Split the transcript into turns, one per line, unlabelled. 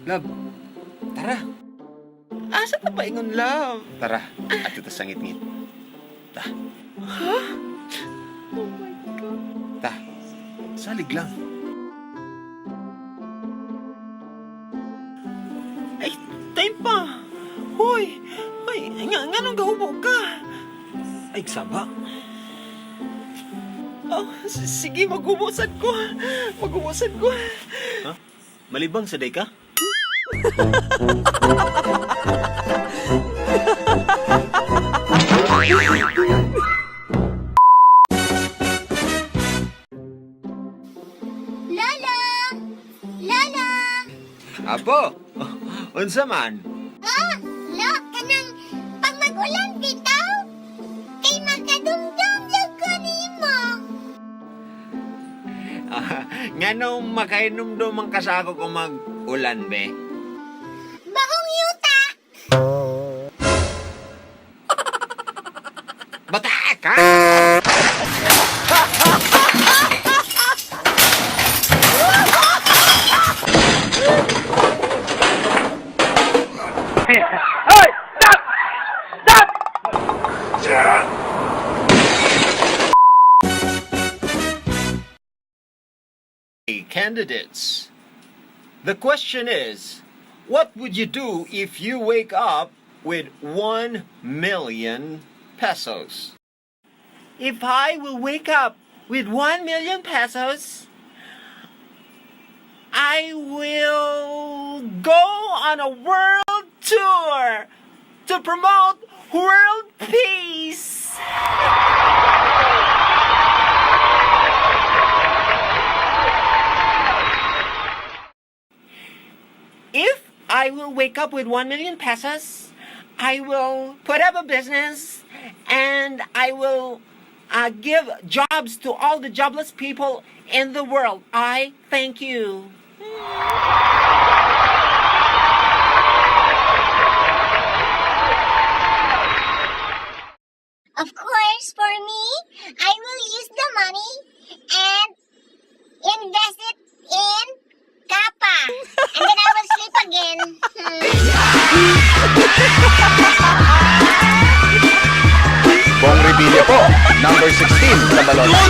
Love, tara.
Asa ta paingon, love?
Tara, adto ta sa ngitngit. Ta.
Ha? Oh my God.
Ta. Salig lang.
Ay, time pa. Hoy, hoy, nga nang gahubo ka?
Ay, saba.
Oh, sige, maghubo sad ko. Maghubo sad ko.
Ha? Malibang sa day ka?
Lolo! Lolo!
Apo, unsa man?
Ah, lo, kanang pag mag-ulan bitaw, kay magkadumdum jud ko nimo.
Ah, nganong makainomdom ang kasako kung mag-ulan, be?
Bahong yuta.
Bata ka! Candidates. The question is, what would you do if you wake up with 1 million pesos?
If I will wake up with 1 million pesos, I will go on a world tour to promote world peace. If I will wake up with 1 million pesos, I will put up a business and I will give jobs to all the jobless people in the world. I thank you.
Of course, for me, I will use the money and invest it in Kapa. And then I will sleep again.
Bong Revilla po, number 16 sa balota.